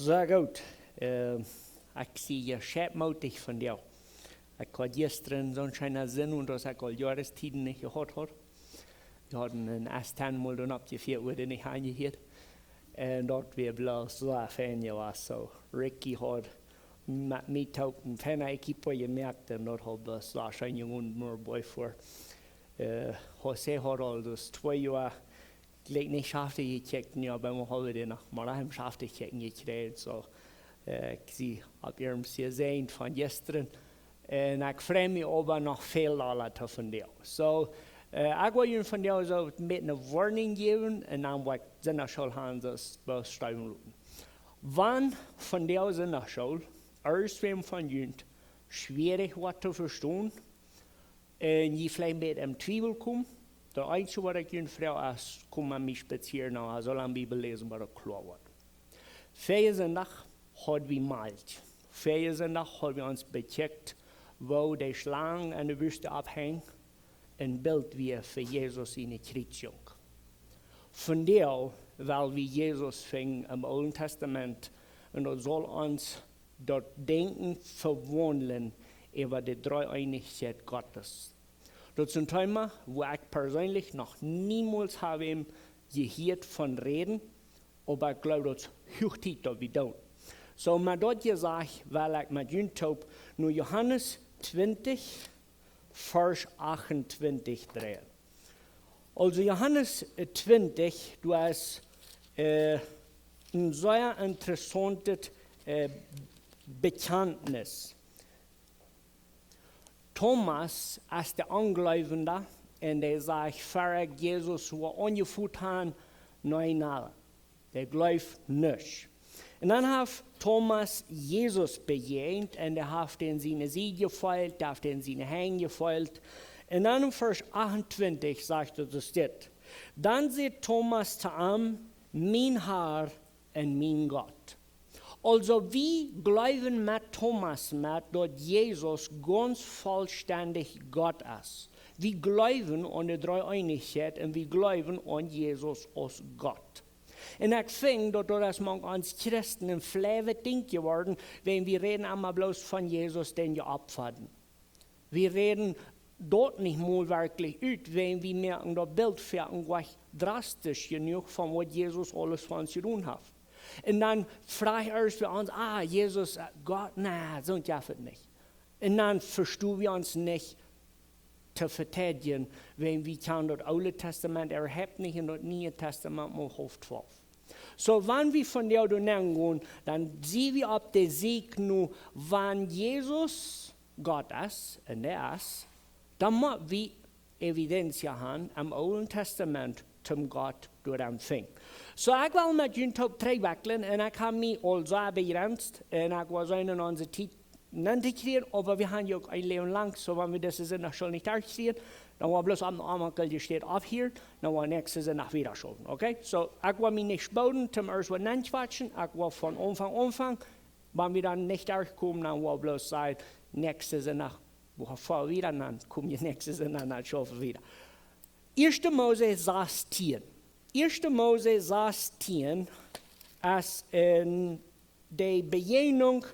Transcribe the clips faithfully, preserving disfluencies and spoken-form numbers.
Sea goot. Äh, ekj sie je scheppmootich von die. Ekj haud jistren soon scheena Senn un daut ekj aul Joarestieden nich jehaut haud. Wie hauden en S ten mol dan oppjefieet, wua dee nich aunjehieet. Un daut wia bloos sea fein jewast. Soo, Ricky haud met mie toop een feina equipo jemoakt un daut haud bloos sea scheen jegonen, mau bie ver. Äh, José haud aul daut twee Joa jlikj nich schaftich jekjikjt, jo, bie mie haud wie dee noch mau een schaftich jekjikjt jekjräajen, soo, äh, ekj sie opp äarem Jeseent von jistren. Un ekj frei mie oba noch väl aula to vondoag. Soo, äh, ekj well junt vondoag soo met eene Woarnunk jäwen un dan woa ekj Sindachschool han, daut es bloos Stauben loten. Wan vondoag Sindachschool, irjentwäm von junt, schwierich woat to vestonen, un jie veleicht met em Twiewel komen, daut eensje waut ekj junt froag es, kom met mie spazieren, dan soo lang Bibel läsen, bat daut kloa woat. Väajen Sindach haud wie Malkj. Väajen Sindach haud wie ons bekjikjt, woo de Schlang aun de Wüste aufhenj, een Bilt wia fa Jesus siene Kjriezjunk. Vondoag well wie Jesus finjen em Oolen Tastament, un daut saul ons daut Denkjen vewaundlen äwa de Dreeeenichkjeit Gottes. Daut es een Thema, wua ekj perseenlich noch niemols hab am jehieet von räden, oba ekj gleew, daut es huach Tiet, daut wie doonen. Soo, met daut jesajcht, well ekj met junt toop no Johanes twintich, Varsch achtuntwintich dreien. Aulsoo Johanes, äh, twintich, doa es, äh, een sea interessauntet, äh, Bekjantnis. Thomas es de Onjleewenda un dee sajcht: "Ver ekj Jesus wua aunjefoot han, nä, nä." Dee jleeft nich. Un dan haft Thomas Jesus bejäajent un dee haft am siene Sied jefeelt, haft am siene Henj jefeelt. Un dan en Varsch achtuntwintich sajcht et, doa steit: "Dan säd Thomas to am: Mien Har un mien Gott." Aulsoo, wie jleewen met Thomas met, daut Jesus gaunz vollstendich Gott es. Wie jleewen aun de Dreeeenichkjeit un wie jleewen aun Jesus aus Gott. Un ekj finj, daut daut es mank ons Christen een fleiwet Dinkj jeworden, wan wie räden emma bloos von Jesus, dän Jeopfada. Wie räden daut nich mol werkjlich ut, wan wie moaken daut Bilt veleicht drastisch jenuach von waut Jesus aules fa ons jedonen haft. Un dan froag wie ons: "Ah, Jesus, äh, Gott, nä, soont jeft et nich." Un dan vestonen wie ons nich to veteidjen, wan wie kjanen daut Oole Tastament äwahaupt nich un daut Niee Tastament mau haulf twalf. Soo, wan wie vondoag doa nengonen, dan sent wie opp de Sieekj no, wan Jesus Gott es, un hee es, dan mott wie Evidentia han em Oolen Tastament toom Gott doa aun finjen. Soo, ekj well met junt toop trigjwakjlen un ekj hab mie aul sea bejrenst un ekj woa seenen onse Tiet nich to kjrieen, oba wie han je uk een Läwen lang, soo wan wie dise Sindach nich derchkjrieen, dan woa wie bloos aum Aunfank jesteet aufhieren, dan woa wie näakjsten Sindach wieda schaufen, okay? Soo, ekj woa mie nich spoden, toom ieescht waut nenn quatschen, ekj woa von Aunfank aunfangen, wan wie dan nich derchkomen, dan woa wie bloos sajen, näakjsten Sindach, woa wie wieda, dan kom jie näakjsten Sindach, dan schaufen wie wieda. Ieeschte Mose sastieen. Ieeschte Mose sastieen es een de Bejäajnunk,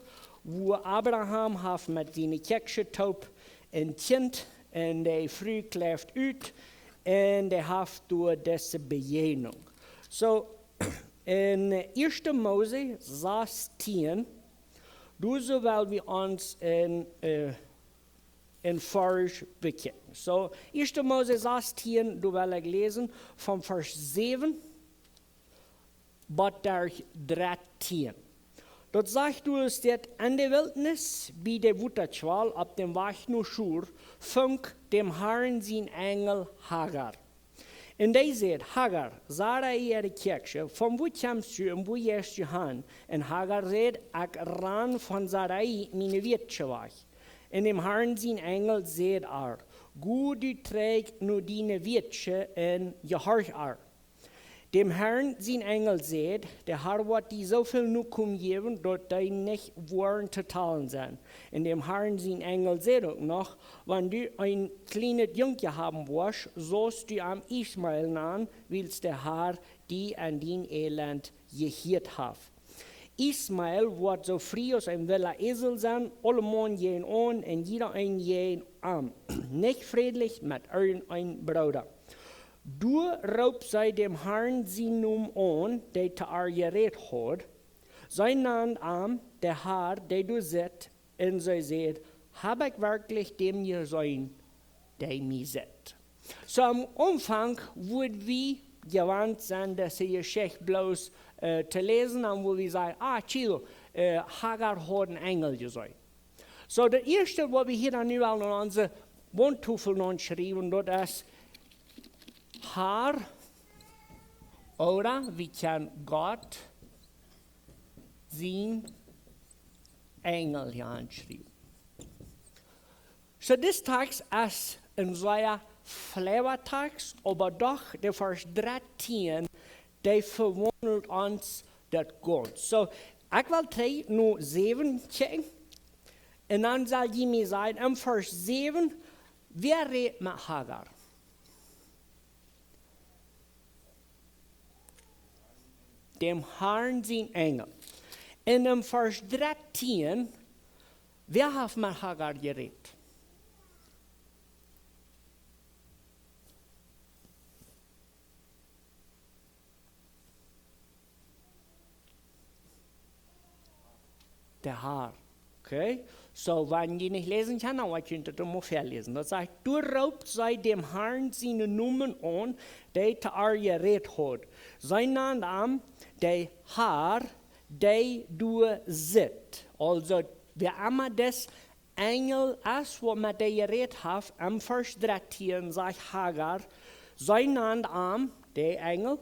wua Abraham haft met siene Kjäakjsche toop een Kjint un de Fru kjleift ut un dee haft doa dise Bejäajnunk. Soo, en Ieeschte Mose sastieen, doa soo well wie ons een, äh, een Varsch bekjikjen. Soo, Ieeschte Mose sastieen, doa well ekj läsen von Varsch säwen bat derch dartieen. Daut sajcht doa, es dit: "En de Wiltnis, bie de Wotakjwal, opp däm Wajch no Schur, funk däm Harn sien Enjel Hagar. Un dee säd: Hagar, Sarai äa Kjäakjsche, von wua kjemst du un wua jeist du han? Un Hagar säd: Ekj ran von Sarai, miene Wätje, wajch. Un däm Harn sien Enjel säd ar: Go du trigj no diene Wätje un jehorch ar. Däm Harn sien Enjel säd: De Har woat die soo väl Nokomen jäwen, daut dee nich woaren to talen sent. Un däm Harn sien Enjel säd uk noch: Wan du een kjlienet Jungkje haben woascht, saust du am Ismael nanen, wiels de Har die en dien Elend jehieet haft. Ismael woat soo frie aus een willa Esel sennen, aulemaun jäajen am un jieda een jäajen am, nich frädlich met irjent een Brooda. Doa roopt see däm Harn sienen Nomen aun, dee to ar jerät haud. See nand am, de Har, dee doa sitt, un see säd: Hab ekj werkjlich däm jeseenen, dee mie sitt? Soo, aum Aunfank wudd wie jewant sennen, dise Jeschicht bloos, äh, to läsen, dan wudd wie sajen: Ah, kjikj, äh, Hagar haud een Enjel jeseenen. Soo, daut ieeschte, waut wie hia dan nu aul aun onse Waundtofel aunschriewen, daut es Har, ooda wie kjennen Gott sien Enjel hia aunschriewen. Soo, dis Tekst es een sea flauwa Tekst, oba doch de Varsch drettieen, dee vewaundelt ons daut gaunz. Soo, ekj well trigj no säwen kjikjen, un dan saul jie mie sajen, em Varsch säwen, wäa rät met Hagar? Däm Harn sien Enjel. Un em Varsch drettieen, wäa haft met Hagar jerät? De Har. Okay? Soo, wan jie nich läsen kjennen, dan woa ekj junt daut mol väaläsen. Daut sajcht: Doa roopt see däm Harn sienen Nomen aun, dee to ar jerät haud. See nand am de Har, dee doa sitt. Aulsoo, wäa emma dis Enjel es, waut met dee jerät haft, em Varsch drettieen sajcht Hagar, see nand am, de Enjel,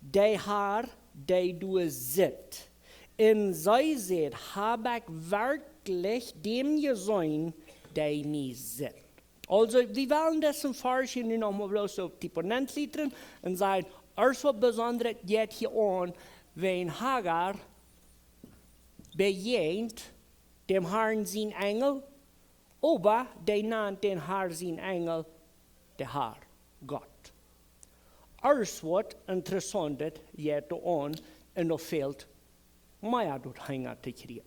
de Har, dee doa sitt. Un see säd: Hab ekj werkjlich däm jeseenen, dee mie sitt? Aulsoo, wie wellen disen Varsch hia nu noch mol bloos opp de Ponent lieren un sajen, ieescht waut Besondret jeit hia aun, wan Hagar bejäajent däm Harn sien Enjel, oba dee nand dän Har sien Enjel de Har, Gott. Ieescht waut Interessauntet jeit doa aun, un doa fält mea doa hinja to kjrieen.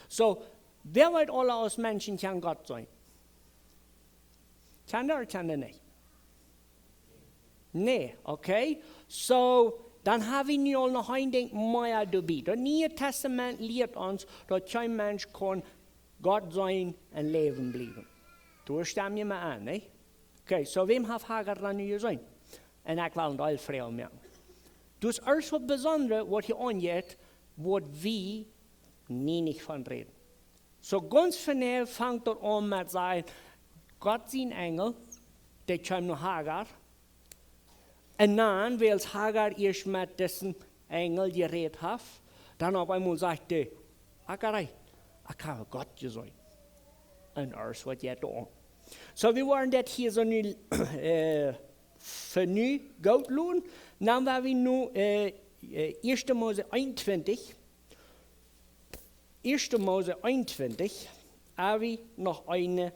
Soo, wäa weet aula aus Menschen kjennen Gott seenen? Kjennen dee, kjennen dee nich? Nä, okay? Soo, dan hab wie nu aul noch een Dinkj mea doabie. Daut Niee Tastament lieet ons, daut kjeen Mensch kaun Gott seenen un läwen bliewen. Doa stemm jie mie aun, nä? Okay, soo, wäm haft Hagar dan nu jeseenen? Un ekj well een Deel Froagen moaken. Daut es ieescht waut Besondret, waut hia aunjeit, waut wie nie nich von räden. Soo, gaunz vondoag fangt daut aun met sajen, Gott sien Enjel, dee kjeem no Hagar. Un dan, wiels Hagar ieescht met disen Enjel jerät haft, dan opp eemol sajcht dee: Hagar, ekj hab Gott jeseenen. Un ieescht waut jeit doa aun. Soo, wie woaren daut hia soo nu, äh, fa nu goot loten. Dan woa wie nu, äh, äh, ieeschte Mose eenuntwintich, ieeschte Mose eenuntwintich, hab wie noch eene,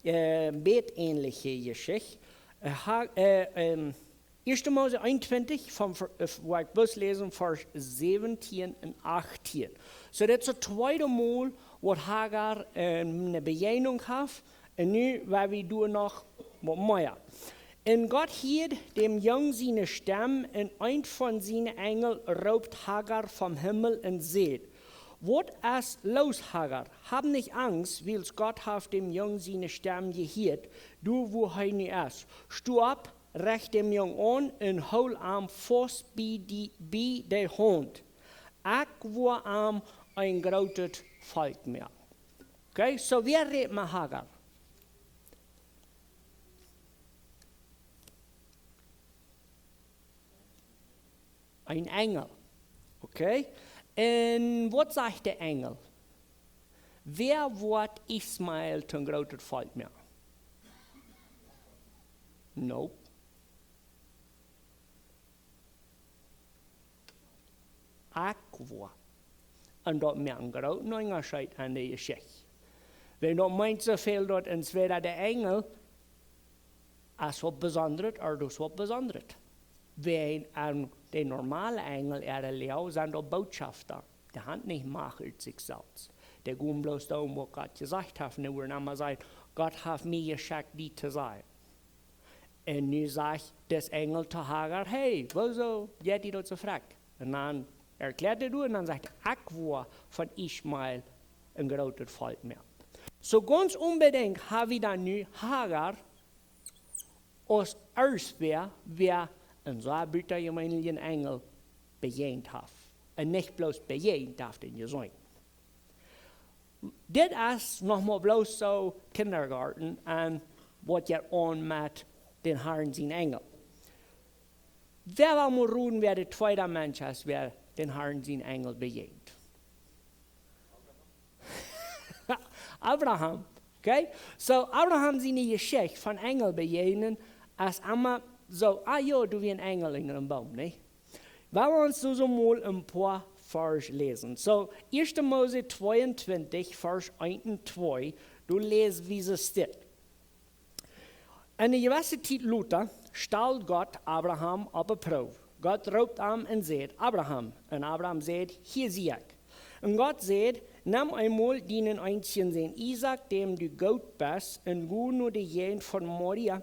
äh, bät ähnliche Jeschicht. Äh, ha-, äh, ähm, ieeschte Mose eenuntwintich, von Ver-, äh, woa ekj bloos läsen, Varsch säwentieen un achtieen. Soo, daut es daut tweede Mol, waut Hagar, äh, eene Bejäajnunk haft. Un nu woa wie doa noch waut mea. Un Gott hieed däm Jung siene Stemm, un eent von siene Enjel roopt Hagar vom Himmel un säd: Waut es loos, Hagar? Hab nich Angst, wiels Gott haft däm Jung siene Stemm jehieet, doa wua hee nu es. Sto opp, rajcht däm Jung aun un hool am faust bie de, bie de Haunt. Ekj woa am een grootet Volkj moaken. Okay, soo, wäa rät met Hagar? Een Enjel. Okay? Un waut sajcht de Enjel? Wäa woat Ismael toom grooten Volkj moaken? Nope. Ekj woa. Un daut moakt een grooten Unjascheet aun de Jeschicht. Wan daut meent soo väl, daut entwäda de Enjel es waut Besondret, ooda daut es waut Besondret. Wan aun de normale Enjel äare Läwen sent daut Botschafta. Dee han nich Macht äwa sikj selfst. Dee gonen bloos doonen waut Gott jesajcht haft. Un dee wudden emma sajen: "Gott haft mie jeschekjt die to sajen." Un nu sajcht dis Enjel to Hagar: "Hey, wuarom jeit die daut soo frakj?" Un dan erkjläat hee doa un dan sajcht hee: "Ekj woa von Ismael een grootet Volkj moaken." Soo gaunz onbedinjt ha wie dan nu Hagar aus ieescht wäa, wäa een soo butajeweenlichen Enjel bejäajent haft. Un nich bloos bejäajent haft, un jeseenen. Dit es noch mau bloos soo Kindergarten un waut jeit aun met dän Harn sien Enjel. Wäa well mol roden, wäa de tweede Mensch es, wäa dän Harn sien Enjel bejäajent? Abraham. Okay? Soo, Abraham siene Jeschicht von Enjel bejäajnen es emma soo, ah jo, doa wia een Enjel unja een Boom, nä? Wie woaren ons soo mol een poa Varsch läsen. Soo, ieeschte Mose tweeuntwintich, Varsch eent un twee, doa läs wie soo dit. Eene jewesse Tiet lota stald Gott Abraham opp de Proow. Gott roopt am un säd: "Abraham." Un Abraham säd: "Hia sie ekj." Un Gott säd: "Nem eemol dienen eensjen Sän Isaak, däm du goot best, un go no de Jäajent von Moria.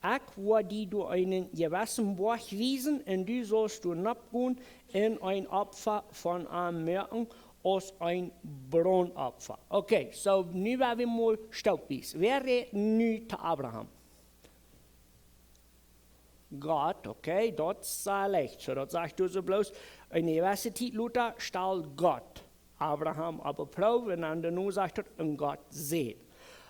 Ekj woa die doa eenen jewessen Boajch wiesen, un du saust doa nopp gonen un een Opfa von am moaken, aus een Braundopfa." Okay, soo nu woa wie mol stapswies. Wäa rät nu to Abraham? Gott, okay, daut es sea leicht. Soo, daut sajcht doa soo bloos, eene jewesse Tiet lota stald Gott Abraham opp de Proow un dan doano sajcht daut, un Gott säd.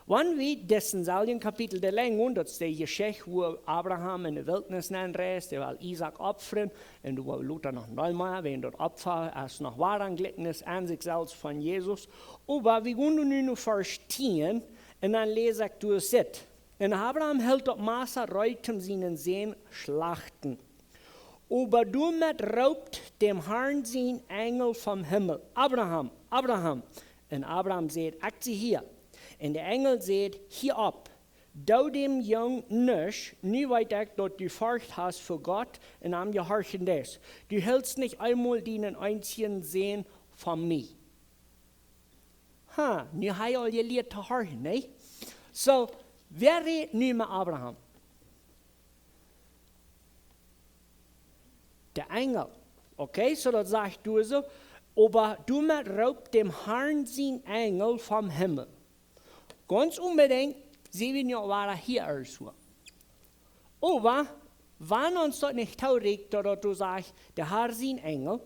Wan wie disen selwjen Kapitel de Lenjd, daut es de Jeschicht, wua Abraham enne Wiltnis nenreist, dee well Isaak opfren, un doa woa wie lota noch mol, wäajen daut Opfa es noch wada een Jlikjnis aun sikj selfst von Jesus. Oba wie gonen nu no Varsch tieen, un dan läs ekj doa soo dit: "Un Abraham hilt daut Massa reed toom sienen Sän schlachten. Oba doamet roopt däm Harn sien Enjel vom Himmel: 'Abraham, Abraham!' Un Abraham säd: 'Ekj sie hia.' Un de Enjel säd: 'Hia opp, doo däm Jung nuscht, nu weet ekj, daut du Forcht hast fa Gott un am jehorchen deist. Du hilst nich eemol dienen eensjen Sän von mie.'" Ha, nu ha jie aul jelieet to horchen, nä? Soo, wäa rät nu met Abraham? De Enjel. Okay, soo daut sajcht doa soo: "Oba doamet roopt däm Harn sien Enjel vom Himmel." Gaunz onbedinjt sent wie nu aul wada hia ieescht. Oba wan ons daut nich toorieekjt, daut doa sajcht, de Har sien Enjel,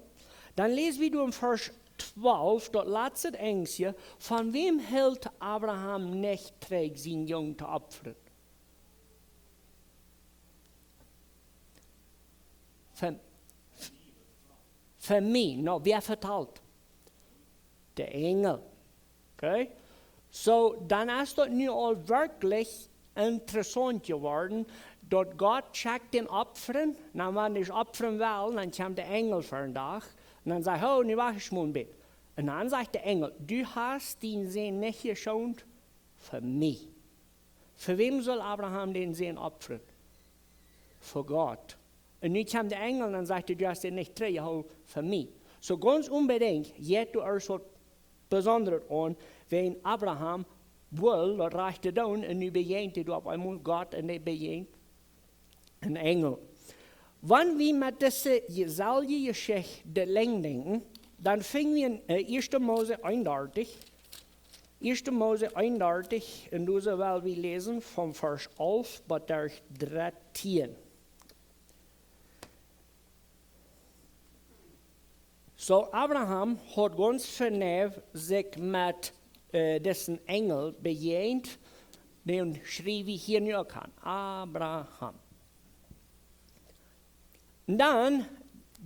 dan läs wie doa en Varsch twalf, daut latste Enjstje: "Von wäm hilt Abraham nich trigj, sienen Jung to opfren?" Von, von mie. No, wäa vetalt? De Enjel. Okay? Soo, dan es daut nu aul werkjlich interessaunt jeworden, daut Gott schekjt dän Opfren, dan wan dee opfren well, dan kjemt de Enjel fa een Dach, un dan sajcht hee: "Oh, nu wacht mol een bät." Un dan sajcht de Enjel: "Du hast dienen Sän nich jeschoont fa mie." Fa wäm sull Abraham dän Sän opfren? Fa Gott. Un nu kjemt de Enjel un sajcht: "Du hast dän nich trigjjehoolen fa mie." Soo gaunz onbedinjt jeit doa ieescht waut Besondret aun, wäajen Abraham wull daut Rajchte doonen un nu bejäajent hee doa opp eemol Gott un hee bejäajent een Enjel. Wan wie met dise selwje Jeschicht de Lenjd denkjen, dan finj wie en, äh, ieeschte Mose eenundartich. Ieeschte Mose eenundartich, un doa well wie läsen von Varsch alf bat derch dartieen. Soo, Abraham haud gaunz vernäw sikj met, äh, disen Enjel bejäajent, dän schriew wie hia nu uk aun. Abraham. Dan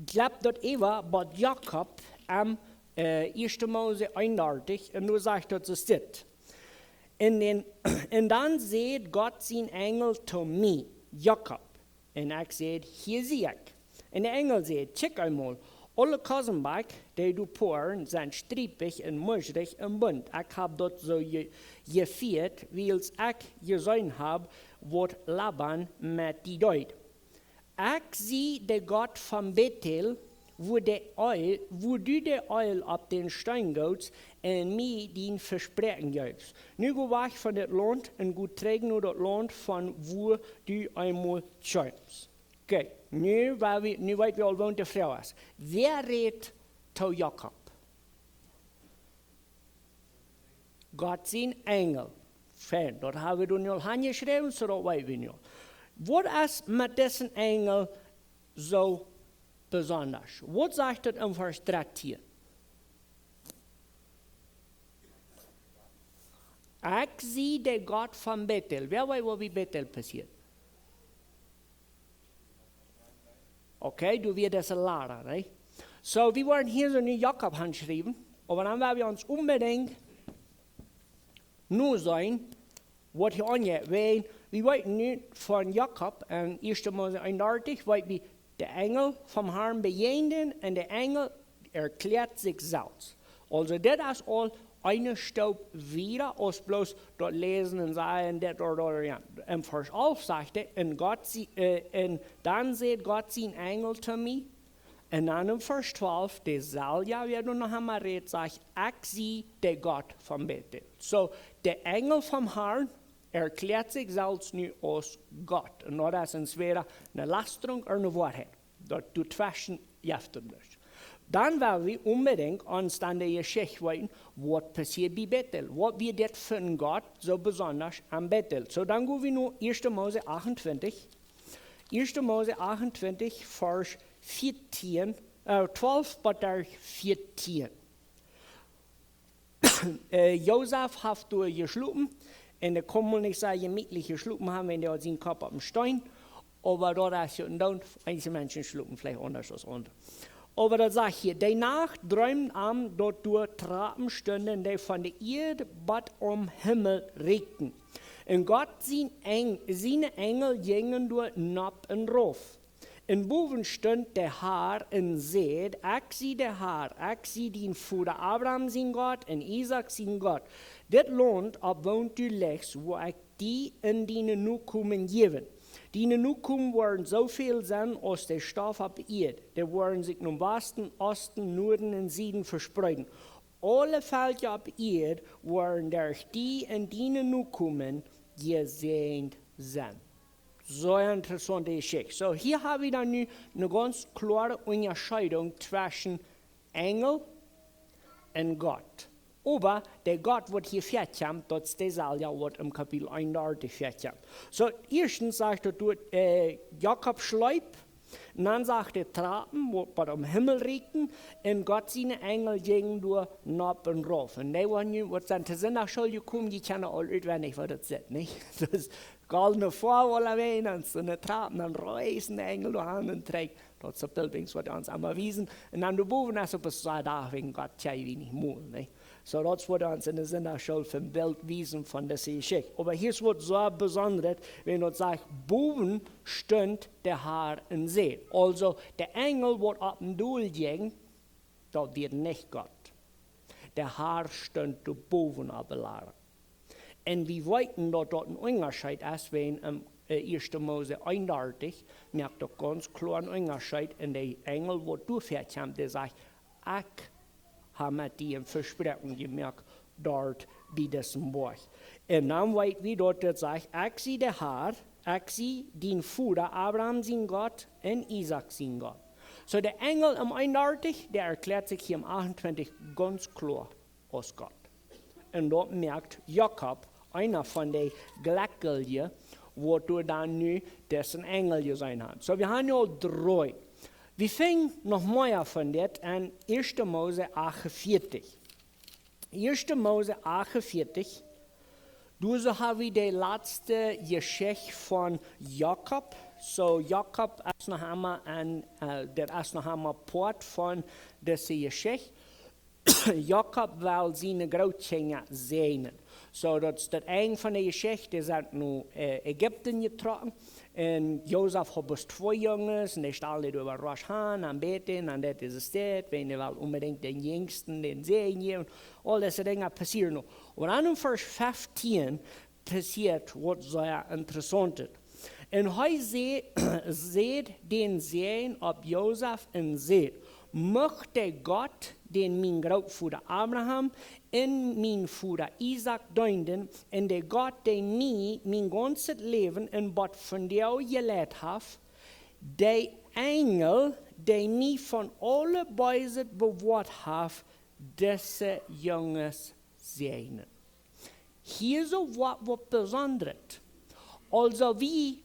jlept daut äwa bat Jakob aun, äh, ieeschte Mose eenundartich, un doa sajcht daut soo dit. Un dan, un dan säd Gott sien Enjel to mie: "Jakob." Un ekj säd: "Hia sie ekj." Un de Enjel säd: "Kjikj eemol, aule Kosenbakj, dee doa poaren, sent striepich un muschrich un bunt. Ekj hab daut soo je-, jefieet, wiels ekj jeseenen hab, waut Laban met die deed. Ekj sie de Gott von Betel, wua de Eelj, wua du de Eelj opp dän Steen gootst un mie dien Vespräakjen jeefst. Nu go wajch von dit Launt un go trigj no daut Launt von wua du eemol kjeemst. Okay, nu, woa wie, nu weet wie aul, waut de Froag es. Wäa rät to Jakob? Gott sien Enjel. Fein, daut hab wie doa nu aul aunjeschräwen, soo daut weet wie nu aul. Waut es met disen Enjel soo besonda? Waut sajcht daut em Varsch dartieen? Ekj sie de Gott von Bethel. Wäa weet, waut bie Bethel passieet? Okay, du wieescht dise Lara, ne? So, wie woaren hia soo nu Jakob aunschriewen, oba dan woa wie ons onbedinjt nu seenen, waut hia aunjeit. Wan, wie weeten nu von Jakob en Ieeschte Mose eenundartich, weet wie, de Enjel vom Harn bejäajent am un de Enjel erkjläat sikj selfst. Aulsoo, dit es aul eene Stoop wieda aus bloos daut läsen un sajen, dit ooda daut, jo. En Varsch alf sajcht hee, un Gott sie, äh, un dan säd Gott sien Enjel to mie, un dan en Varsch twalf, deeselwja, wua doa noch eemol rät, sajcht, ekj sie de Gott von Bethel. So, de Enjel vom Harn erkjläat sikj selfst nu aus Gott. Un daut es entwäda eene Lastrunk ooda eene Woarheit. Daut doatweschen jeft et nich. Dan woa wie onbedinjt ons dan de Jeschicht weeten, waut passieet bie Bethel. Waut wia dit fa een Gott, soo besonda aun Bethel. So, dan go wie no Ieeschte Mose achtuntwintich. Ieeschte Mose achtuntwintich, Varsch vieetieen, äh, twalf bat vieetieen. Äh, Josef haft doa jeschlopen un hee kaun mol nich soo jemietlich jeschlopen haben, wan hee haud sienen Kopp oppem Steen. Oba daut es jo, un dan, eenje Menschen schlopen veleicht aundasch aus aundre. Oba daut sajcht hia, de Nacht dreemd am, daut doa Trapen stunden, dee von de Ieed bat aum Himmel rieekjten. Un Gott sien Enj-, siene Enjel jinjen doa nopp un rauf. Un bowen stunt de Har un säd: Ekj sie de Har, ekj sie dien Voda Abraham sien Gott un Isaak sien Gott. Dit Launt, opp woont du lichst, woa ekj die un diene Nokomen jäwen. Diene Nokomen woaren soo väl sennen aus de Stoff opp Ieed. Dee woaren sikj no Wasten, Oosten, Nuaden un Sieden vespreeden. Aule Velkja opp Ieed woaren derch die un diene Nokomen jesäajent sennen. Soo eene interessaunte Jeschicht. So, hia hab wie dan nu eene gaunz kloare Unjascheedunk tweschen Enjel un Gott. Oba de Gott, waut hia väakjemt, daut es deeselwja, waut em Kapitel eenundartich väakjemt. So, ieeschtens sajcht daut doa, äh, Jakob schleep, un dan sajcht hee Trapen, waut, waut aum Himmel rieekjten, un Gott siene Enjel jinjen doa nopp un rauf. Un dee, waut nu, waut sent to Sindachschool jekomen, dee kjennen aul utwendich, waut daut sajcht, nich? Daut es goldne Foaw aulawäajen, un soone Trapen, dan reisen de Enjel doa aun un trigj. Daut es daut Bilt, waut see ons emma wiesen. Un dan doa bowen es opp een Sindach wäajen Gott kjikjt wie nich mol, nä? So, daut woat ons en de Sindachschool een Bilt wiesen von dise Jeschicht. Oba hia es waut soo besondret, wan daut sajcht, bowen stunt de Har un säd. Aulsoo, de Enjel, waut opp dän Dol jinjen, daut wia nich Gott. De Har stunt doa bowen opp de Lara. Un wie weeten, daut daut een Unjascheet es, wan en, äh, Ieeschte Mose eenundartich, moakt daut gaunz kloa een Unjascheet. Un de Enjel, waut doa väakjemt, dee sajcht: Ekj hab met die een Vespräakjen jemoakt, doa bie disen Boajch. Un dan weet wie, daut daut sajcht: Ekj sie de Har, ekj sie dien Voda Abraham sien Gott un Isaak sien Gott. So, de Enjel em eenundartich, dee erkjläat sikj hia em achtuntwintich gaunz kloa aus Gott. Un daut moakt Jakob eena von de Jlekjelje, waut doa dan nu disen Enjel jeseenen haft. So, wie haben nu aul dree. Wie finjen noch mea von dit en Ieeschte Mose achtuntwintich. Ieeschte Mose achtuntwintich, doa soo hab wie de latste Jeschicht von Jakob. So, Jakob es noch emol een, äh, dee es noch emol Poat von dise Jeschicht. Jakob well siene Grootkjinja säajnen. So, daut es daut Enj von de Jeschicht. Dee sent no, äh, Ägipten jetrocken. Un Josef haud bloos twee Junges, un dee stald dee äwa Rosh Hashanah, un Beten, un daut es daut, wan dee well onbedinjt dän Jinjsten dän Säajen jäwen. Aul dise Dinja passieren noch. Oba dan en Varsch feftieen passieet waut sea interessauntet. Un hee säd, säd dän Säajen opp Josef un säd: Mucht de Gott, dän mien Grootvoda Abraham un mien Voda Isaak deenden, un de Gott, dee mie mien gaunzet Läwen un bat vondoag jeleit haft, de Enjel, dee mie von aule Beeset bewoat haft, dise Junges säajnen. Hia soo waut, waut Besondret. Aulsoo wie,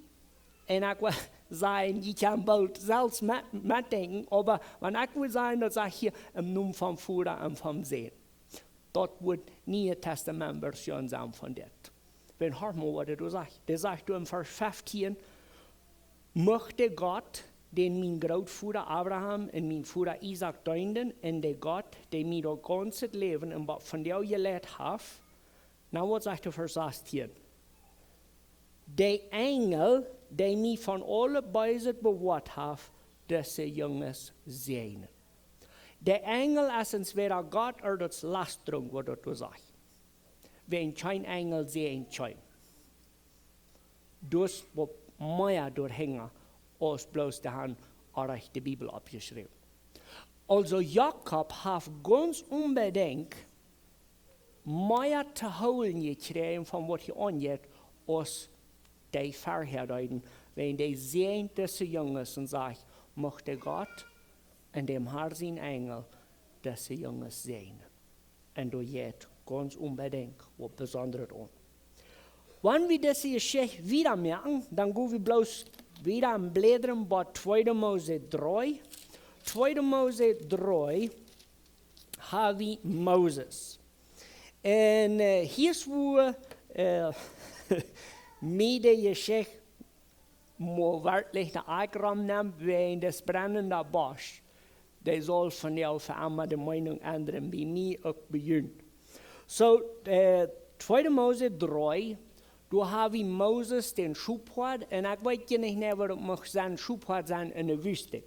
un ekj well sajen, jie kjennen boolt selfst met, metdenkjen, oba wan ekj well sajen, daut sajcht hia em Nomen vom Voda un vom Sän. Daut woat Niee Testament Version sennen von dit. Wan, horcht mol waut dee doa sajcht. Dee sajcht doa em Varsch feftieen: Mucht de Gott, dän mien Grootvoda Abraham un mien Voda Isaak deenden, un de Gott, dee mie daut gaunzet Läwen un bat vondoag jeleit haft, na, waut sajcht de Varsch sastieen? De Enjel, dee mie von aule Beeset bewoat haft, dise Junges säajnen. De Enjel es entwäda Gott ooda daut es Lastrunk, waut daut doa sajcht. Wan kjeen Enjel säajent kjeen. Daut es waut mea doahinja aus bloos dee han orrajcht de Bibel oppjeschräwen. Aulsoo Jakob haft gaunz onbedinjt mea to hoolen jekjräajen von waut hee aunjeit aus dee verhäa deeden, wan dee säajent dise Junges un sajcht: Mucht de Gott un däm Harn sien Enjel dise Junges säajnen. Un doa jeit gaunz onbedinjt waut Besondret aun. Wan wie dise Jeschicht wieda moaken, dan go wie bloos wieda em Blädren bat tweede Mose dree. Tweede Mose dree ha wie Moses. Un, äh, hia es wua, äh, mie de Jeschicht mol werkjlich de Akj romnemt, wäajen daut brennende Bosch, dee saul vondoag fa emma de Meenunk endren, bie mie uk bie junt. Soo, äh, tweede Mose dree, doa ha wie Moses dän Schophoad, un ekj weet je nich, nä, waut daut mucht sennen, Schophoad sennen en de Wüste.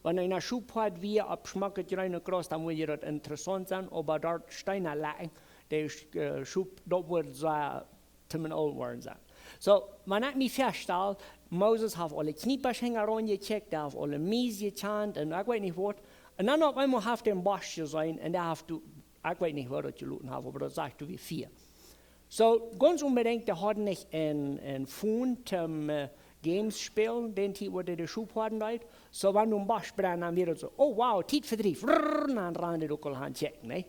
Wan eena Schophoad wia opp schmocket jreene Gras, dan wudd je daut interessaunt sennen, oba doa Steena lajen, de, äh, Schop, daut wudd sea to mien oolt woaren sennen. Soo, wan ekj mie väastal, Moses haft aule Kjniepasch hinjaraun jekjikjt, dee haft aule Mies jekjant un ekj weet nich waut. Un dan opp eemol haft hee een Bosch jeseenen un dee haft, ekj weet nich waut daut jeloten haft, oba daut sajcht doa wia Fia. Soo, gaunz onbedinjt, dee hauden nich een, een Phone toom, äh, Games spälen, dän Tiet wua dee de Schophoad deeden. Soo, wan doa een Bosch brennd, dan wia daut soo: Oh wow, Tietvedriew. Rrrr, dan rand dee uk aul aun kjikjen, nä?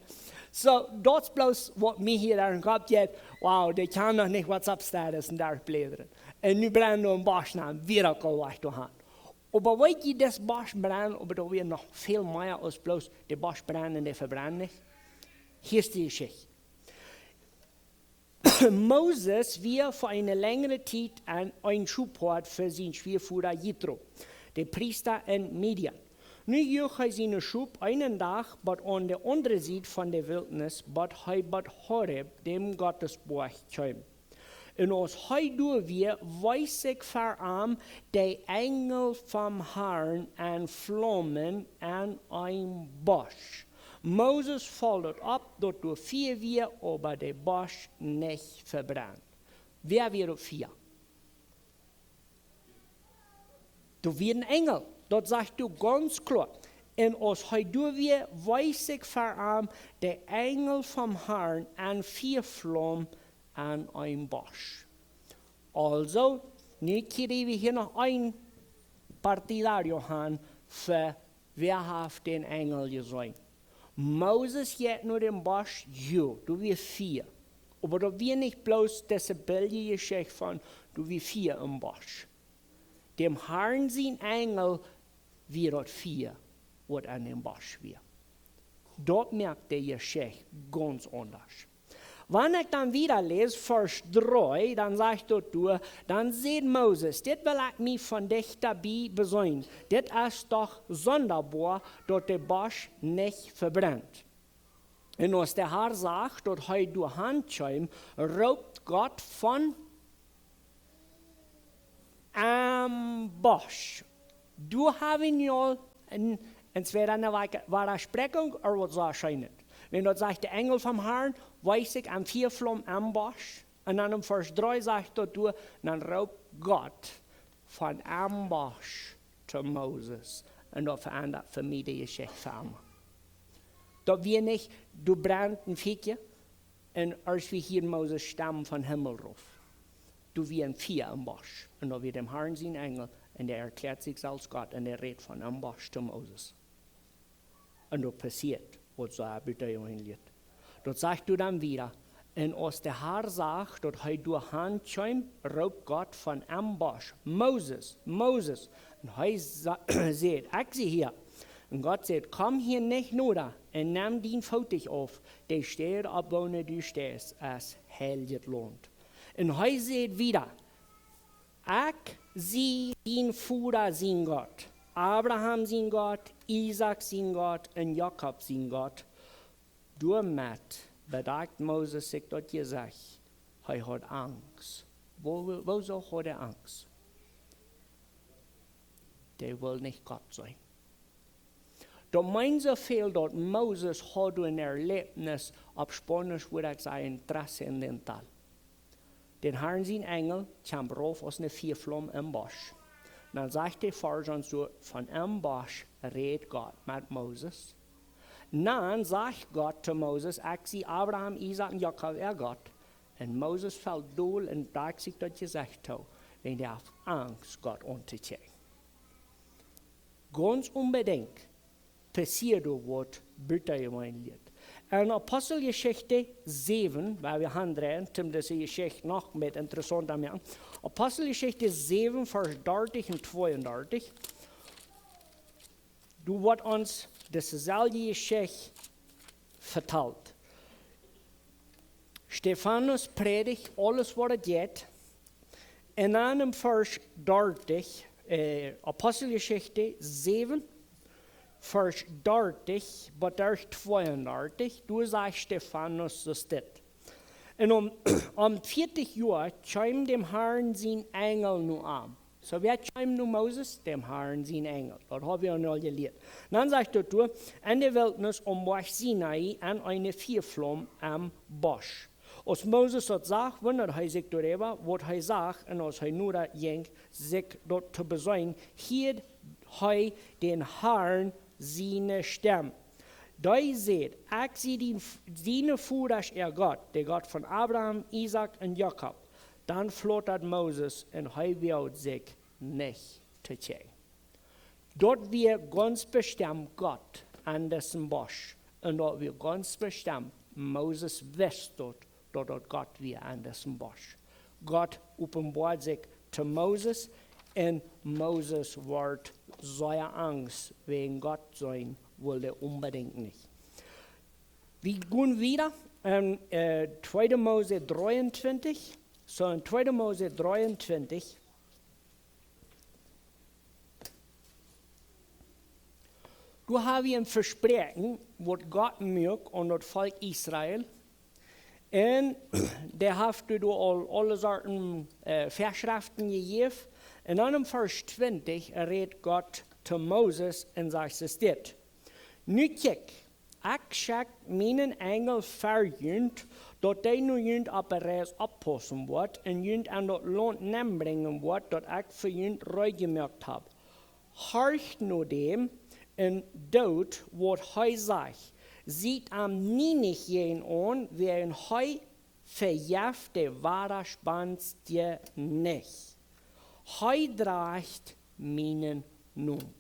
Soo, daut es bloos waut mie hia en dän Kopp jeit: Wow, dee kjennen noch nich WhatsApp-Status en dän Blädren. Un nu brennt doa een Bosch, dan wia daut aul wajch doa han. Oba weet jie, dis Bosch brennt, oba doa wia noch väl mea aus bloos de Bosch brennt un dee vebrennt nich. Hia es de Jeschicht. Moses wia fa eene lenjre Tiet een, een Schophoad fa sien Schwiavoda Jitro, de Priesta en Midian. Nu joag hee siene Schop eenen Dach bat aun de aundre Sied von de Wiltnis, bat hee bat Horeb, däm Gottesboajch, kjeem. Un aus hee doa wia, wees sikj ver am de Enjel vom Harn en Flaumen en een Bosch. Moses foll daut opp, daut doa Fia wia, oba de Bosch nich vebrennd. Wäa wia daut Fia? Doa wia een Enjel, daut sajcht doa gaunz kloa. Un aus hee doa wia, wees sikj ver am de Enjel vom Harn en Fiaflaum en een Bosch. Aulsoo, nu kjrie wie hia noch een partidario han fa wäa haft dän Enjel jeseenen. Moses jeit no dän Bosch, jo, doa wia Fia. Oba daut wia nich bloos dise billje Jeschicht von, doa wia Fia em Bosch. Däm Harn sien Enjel wia daut Fia, waut en däm Bosch wia. Daut moakt de Jeschicht gaunz aundasch. Wan ekj dan wieda läs, Varsch dree, dan sajcht daut doa: Dan säd Moses: Dit well ekj mie von dichta bie beseenen. Dit es doch sondaboa, daut de Bosch nich vebrennt. Un aus de Har sach, daut hee doa han kjeem, roopt Gott von em Bosch. Doa ha wie nu aul een, een tweede Wadaspräakjunk, ooda waut soo schient. Wan daut sajcht, de Enjel vom Harn wees sikj en Fiaflaum em Bosch, un dan em Varsch dree sajcht daut doa, dan roopt Gott von Ambush to Moses. Un daut veendat fa mie de Jeschicht fa emma. Daut wia nich, doa brennt een Fia un aus wie hieren Moses Stemm vom Himmel roopen. Doa wia een Fia em Busch. Un daut wia däm Harn sien Enjel. Un dee erkjläad sikj selfst Gott. Un dee rät von Ambush to Moses. Un daut passieet, waut soo een Bilt doa enjeliet. Daut sajcht doa dan wieda. Un aus de Har sach, daut hee doa han kjeem, roopt Gott von Ambush: "Moses, Moses!" Un hee sa-, säd: "Ekj sie hia." Un Gott säd: "Komm hia nich noda un nem dien Foot auf de Städ, opp woone du steist, es heiljet Launt." Un hee säd wieda: "Ekj sie dien Voda sien Gott, Abraham sien Gott, Isaak sien Gott un Jakob sien Gott." Doamet bedakjt Moses sikj daut Jesecht. Hee haud Angst. Woo, woosoo haud hee Angst? Dee wull nich Gott seenen. Daut meent soo väl, daut Moses haud een Erläwnis, opp Spaunisch wudd ekj sajen, trascendental. Däm Harn sien Enjel kjeem rauf aus eene Fiaflaum em Busch. Dan sajcht de Varsch ons doa, von em Busch rät Gott met Moses. Dan sajcht Gott to Moses: "Ekj sie Abraham, Isaak un Jakob äa Gott." Un Moses felt dol un bedakjt sikj daut Jesecht too, wiels hee haud Angst, Gott auntokjikjen. Gaunz onbedinjt passieed doa waut butajeweenlichet. En Aposteljeschicht säwen, wua wie aundreien, om dise Jeschicht noch een bät interessaunta to moaken. Aposteljeschicht säwen, Varsch dartich un tweeundartich. Doa woat ons dise selwje Jeschicht vetalt. Stefanus prädicht aules waut et jeit. Un dan em Varsch dartich, äh, Aposteljeschicht säwen, Varsch dartich bat Varsch tweeundartich, doa sajcht Stefanus soo dit: "Un om, om vieetich Joa kjeem däm Harn sien Enjel no am." Soo, wäa kjeem no Moses? Däm Harn sien Enjel. Daut hab wie aul jelieet. Dan sajcht daut doa: "En de Wiltnis aum Boajch Sinai en eene Fiaflaum em Busch." Aus Moses daut sach, wundad hee sikj doaräwa, waut hee sach, un aus hee noda jinkj, sikj daut to beseenen, hieed hee däm Harn siene Stemm, dee säd: "Ekj sie dien, diene Vodasch äa Gott, de Gott von Abraham, Isaak un Jakob." Dan flautad Moses un hee woagd sikj nich to kjikjen. Daut wia gaunz bestemt Gott aun disen Busch. Un daut wia gaunz bestemt, Moses wist daut, daut daut Gott wia aun disen Busch. Gott openboat sikj to Moses un Moses wort sea angst, wäajen Gott sien wull hee onbedinjt nich. Wie gonen wieda en, äh, tweede Mose dreeuntwintich. Soo, en tweede Mose dreeuntwintich. Doa hab wie een Vespräakjen, waut Gott muak aun daut Volkj Israel. Un dee haft doa aul aule Sorten, äh, Väaschreften jejäft. Un dan em Varsch twintich rät Gott to Moses un sajcht soo dit: "Nu kjikj, ekj schekj mienen Enjel ver junt, daut dee no junt opp de Reis oppaussen woat un junt en daut Launt nenbrinjen woat, daut ekj fa junt reed jemoakt hab. Horcht no däm un doot waut hee sajcht. Siet am nie nich jäajenaun, wäajen hee vejeft de Wadaspanst nich. Hee drajcht mienen Nomen."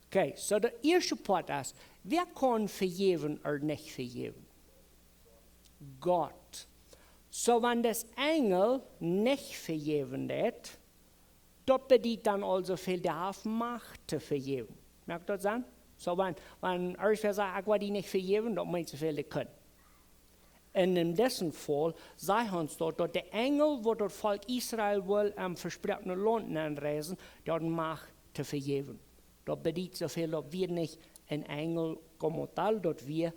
Okay, soo de ieeschte Poat es, wäa kaun vejäwen ooda nich vejäwen? Gott. Soo, wan de Enjel nich vejäwen deit, daut bediet dan aulsoo väl, dee haft Macht to vejäwen. Moakt daut Senn? Soo, wan, wan irjentwäa sajcht: "Ekj woa die nich vejäwen", daut meent soo väl, dee kaun. Un en disen Faul sajcht ons daut, daut de Enjel, waut daut Volkj Israel wull em vesproakne Launt nenreisen, dee haud Macht to vejäwen. Daut bediet soo väl, daut wia nich een Enjel como tal, daut wia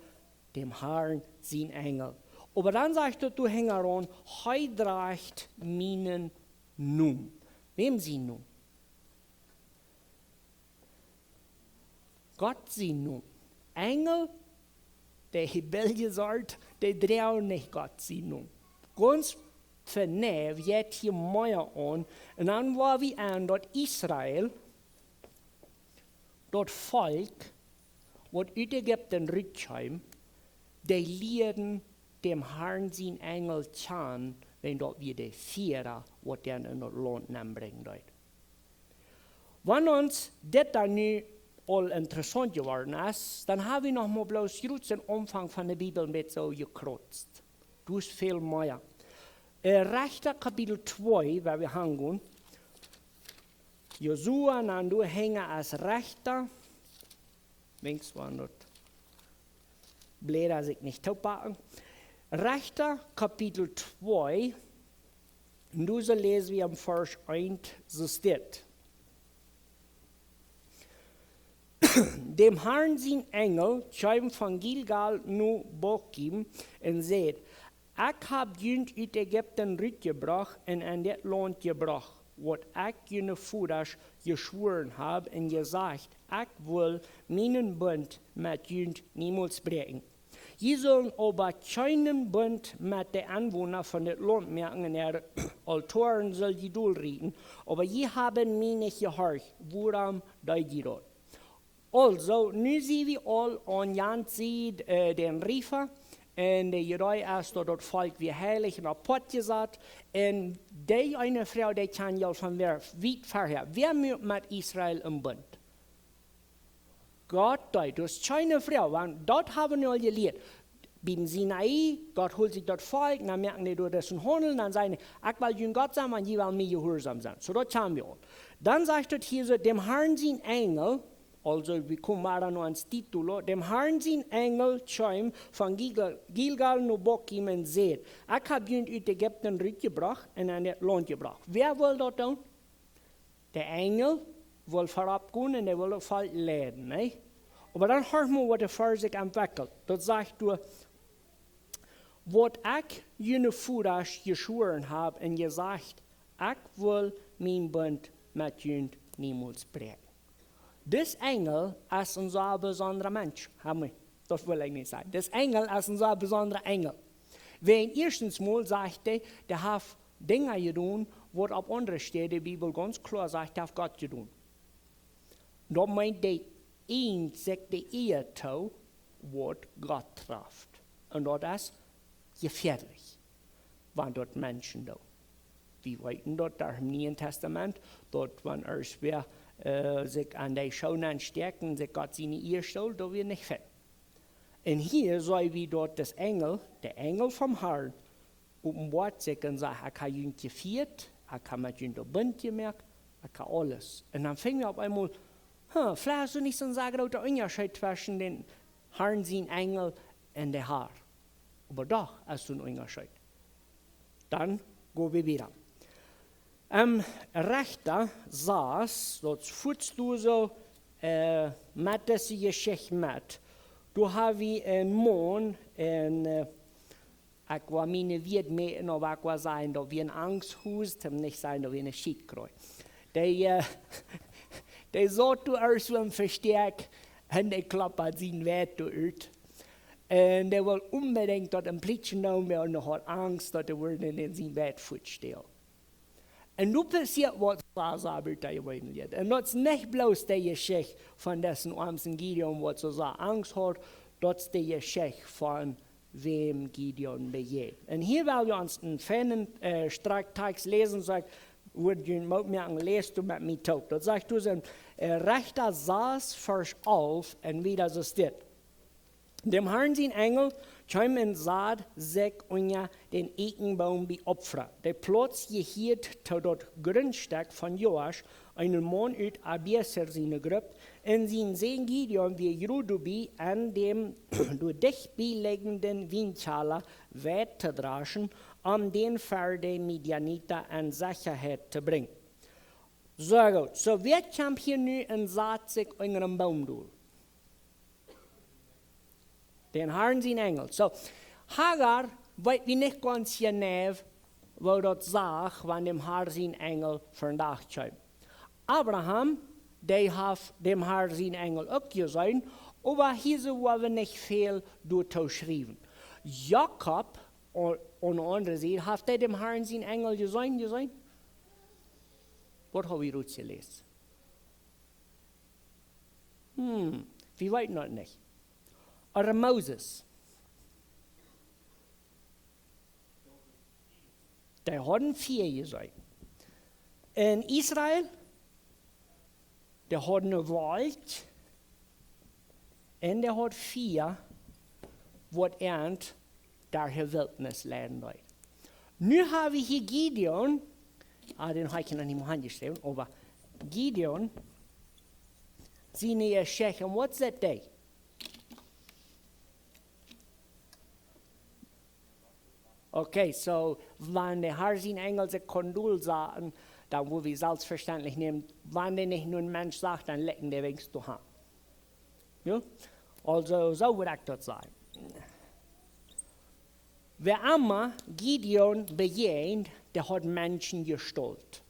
däm Harn sien Enjel. Oba dan sajcht daut doa hinjaraun: "Hee drajcht mienen Nomen." Wäm sien Nomen? Gott sien Nomen. Enjel, de Bibel sajcht, dee droagen nich Gott sien Nomen. Gaunz Fa nä, wie haben hia mea aun. Un dan woa wie aun daut Israel, daut Volkj, waut ut Ägipten rutkjeem, dee lieeden däm Harn sien Enjel kjanen, wan daut wia de Fiera, waut dän en daut Launt nenbrinjen deed. Wan ons dit dan nu aul interessaunt jeworden es, dan hab wie noch mau bloos jrods dän Aunfank von de Bibel met soo jekrotzt. Du hast väl mea. Äh, Rechta Kapitel twee, wua wie hangonen. Josua, un dan du henjen aus Rechta. Links woaren daut Bläda sikj nich toopacken. Rechta Kapitel twee. Un du soo läs wie aum Varsch eent, soo steit: Däm Harn sien Enjel kjeem von Gilgal no Bokim un säd: Ekj hab junt ut Ägipten rutjebrocht un en dit Launt jebrocht, waut ekj june Vodasch jeschwoaren hab un jesajcht: Ekj well mienen Bunt met junt niemols bräakjen. Jie sellen oba kjeenen Bunt met de Enwona von dit Launt moaken, un äare Altaren sell jie dolrieten, oba jie haben mie nich jehorcht. Wuarom deed jie daut? Aulsoo, nu sie wie aul aun jant Sied, äh, dän Riefa, un de Idee es daut daut Volkj wia heilich un apoat jesat, un dee eene Froag, dee kjan jie aul von wiet verhäa. Wäa muak met Israel een Bunt? Gott deed. Daut es kjeene Froag, wan daut hab wie nu aul jelieet. Biem Sinai, Gott hold sikj daut Volkj, dan moaken dee doa daut Haundlen, dan säden dee: Ekj well jun Gott sennen, wan jie well mie jehuarsom sennen. Soo, daut kjanen wie aul. Dan sajcht daut hia soo: Däm Harn sien Enjel, aulsoo, wie komen wada no ons Titel, däm Harn sien Enjel kjeem von Gilgal, Gilgal no Bokim un säd: Ekj hab junt ut Ägipten rutjebrocht un en dit Launt jebrocht. Wäa wull daut doonen? De Enjel wull verop gonen un dee wull daut Volkj leiden, nä? Oba dan horch mol, waut de Varsch sikj entwekjelt. Daut sajcht doa: Waut ekj june Vodasch jeschwoaren hab un jesajcht: Ekj well mienen Bunt met junt niemols bräakjen. Dis Enjel es een sea besondra Mensch. Hab wie, daut well ekj nich sajen. Dis Enjel es een sea besondra Enjel. Wäajen ieeschtens mol sajcht hee, dee haft Dinja jedonen, waut opp aundre Städen de Bibel gaunz kloa sajcht, haft Gott jedonen. Daut meent, dee ieejent sikj de Ea too, waut Gott traft. Un daut es jefäadlich, wan daut Menschen doonen. Wie weeten daut derch em Nieen Tastament, daut wan irjentwäa, äh, sikj aun de Schoo nenstäakjt, sikj Gott siene Ea stolt, daut wia nich fein. Un hia seenen wie daut dis Enjel, de Enjel vom Harn, openboat sikj un sajcht: Ekj hab junt jefieet, ekj hab met junt een Bunt jemoakt, ekj hab aules. Un dan finj wie opp eemol, huh, veleicht es nich soon sea groota Unjascheet tweschen dän Harn sien Enjel un de Har. Oba doch es doa een Unjascheet. Dan go wie wieda. Em, Rechta sas, daut fuats du soo, äh, met dise Jeschicht met. Doa hab wie een Maun, un, äh, ekj woa miene Wieed mäten, oba ekj woa sajen, daut wia een Angsthaus, om nich sajen, daut wia een Schietkroi. Dee, äh, dee saut doa ieescht soo em Vestäakj, un dee klopt sien Wieed doa ut. Un dee wull onbedinjt daut een Plietschen doonen, wiels hee haud Angst, daut dee wudden en sien Wieed fuatstälen. Un nu passieet waut sea, sea butajeweentlich. Un daut es nich bloos de Jeschicht von disen oamen Gideon, waut soo sea Angst haud, daut es de Jeschicht von wäm Gideon bejäajent. Un hia well wie ons een feinen, äh, Strakj Tekst läsen, saj ekj, wudd junt Moot moaken, läst du met mie toop. Daut sajcht doa en, äh, Rechta sas, Varsch alf, un wieda soo steit: Däm Harn sien Enjel kjeem un sad sikj unja dän Eekjenboom bie Opfra. De Plauz jehieed to daut Grundstekj von Joasch, een Maun ut Abieser siene Grupp, un sien Sän Gideon wia jrod doabie, aun däm doa dicht bie liejenden Wienkjalla Weit to draschen, om dän ver de Midianita en Sechaheit to brinjen. Soo goot. Soo, wäa kjemt hia nu un sad sikj unja dän Boom dol? Dän Harn sien Enjel. Soo, Hagar weet wie nich gaunz jeneiw, woo daut sach, wan däm Harn sien Enjel vondoag kjeem. Abraham, dee haft däm Harn sien Enjel uk jeseenen, oba hia soo woa wie nich väl doatoo schriewen. Jakob, aun, aun de aundre Sied, haft hee däm Harn sienen Enjel jeseenen, jeseenen? Waut hab wie doa jeläst? Hm, wie weeten daut nich. Oba Moses, dee haud een Fia jeseenen. En Israel, dee haud eene Wolkj un dee haud Fia, waut an derch de Wiltnis leiden deed. Nu hab wie hia Gideon, ah, dän hab ekj noch nich mol aunjeschräwen, oba Gideon, siene Jeschicht, un waut sajcht dee? Okay, so, wan de Harn siene Enjel sikj kunnen dolsaten, dan wudd wie selfstvestendlich nämen, wan dee nich no een Mensch sach, dan likjt dee weens doa aun. Jo? Aulsoo, soo wudd ekj daut sajen. Wäa emma Gideon bejäajent, dee haud Menschenjestault.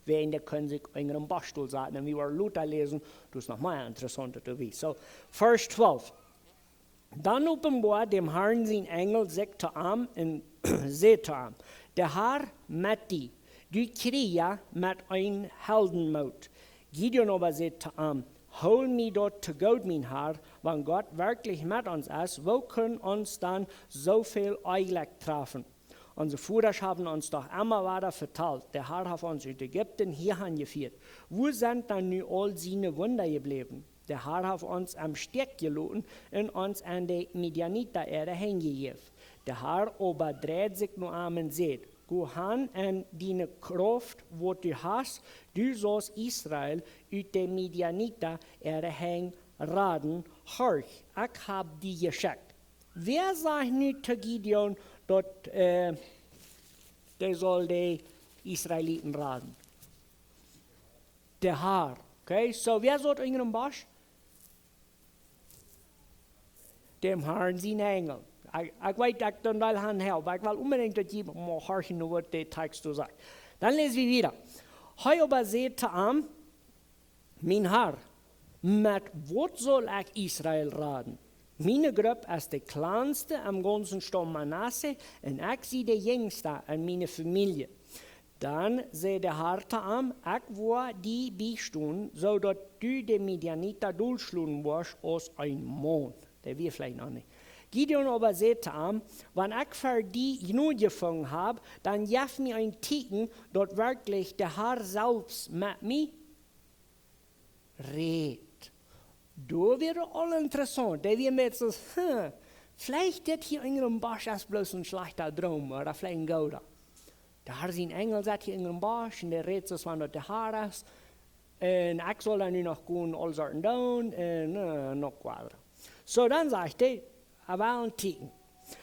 Wäajen dee kunn sikj unja een Bosch dolsaten. Un wie woaren lota läsen, daut es noch mea interessaunt doa bie. So, Varsch twalf. Dan openboad däm Harn sien Enjel sikj to am un säd to am: De Har met die, du Kjrieja met een Heldenmoot. Gideon oba säd to am: Hool mie daut to goot, mien Har, wan Gott werkjlich met ons es, woo kunn ons dan soo väl Onjlekj trafen? Onse Vodasch haben ons doch emma wada vetalt, de Har haft ons ut Ägipten hia hanjefieet. Wua sent dan nu aul siene Wunda jebläwen? De Har haft ons em Stekj jeloten un ons aun de Midianita äare Henj jejäft. De Har oba dreid sikj no am un säd: Go han en diene Krauft, waut du hast, du saust Israel ut de Midianita äare Henj raden. Horch, ekj hab die jeschekjt. Wäa sajcht nu to Gideon, daut, äh, dee saul de Israeliten raden? De Har. Okay, so, wäa saut unja däm Bosch? Däm Harn sien Enjel. Ekj, ekj weet, ekj doo een Deel aun hia, oba ekj well onbedinjt, daut jie mol horchen, waut de Tekjst doa sajcht. Dan läs wie wieda. Hee oba säd to am: Mien Har, met waut saul ekj Israel raden? Miene Grupp es de kjlanste em gaunzen Staum Manasse, un ekj sie de jinjsta en miene Famielje. Dan säd de Har to am: Ekj woa die biestonen, soo daut du de Midianita dolschlonen woascht aus een Maun. Dee wia veleicht noch nich. Gideon oba säd to am: Wan ekj fa die Jnod jefungen hab, dan jeff mie een Tieekjen, daut werkjlich de Har selfst met mie rät. Daut wia aul interessaunt. Dee wia met soo, huh, veleicht dit hia unja däm Bosch es bloos een schlajchta Droom, ooda veleicht een gooda. De Har sien Enjel sat hia unja däm Bosch un dee rät soo von daut de Har es. Un ekj saul dan nu noch gonen aule Sachen doonen un, äh, noch wada. So, dan sajcht hee, hee well een Tieekjen.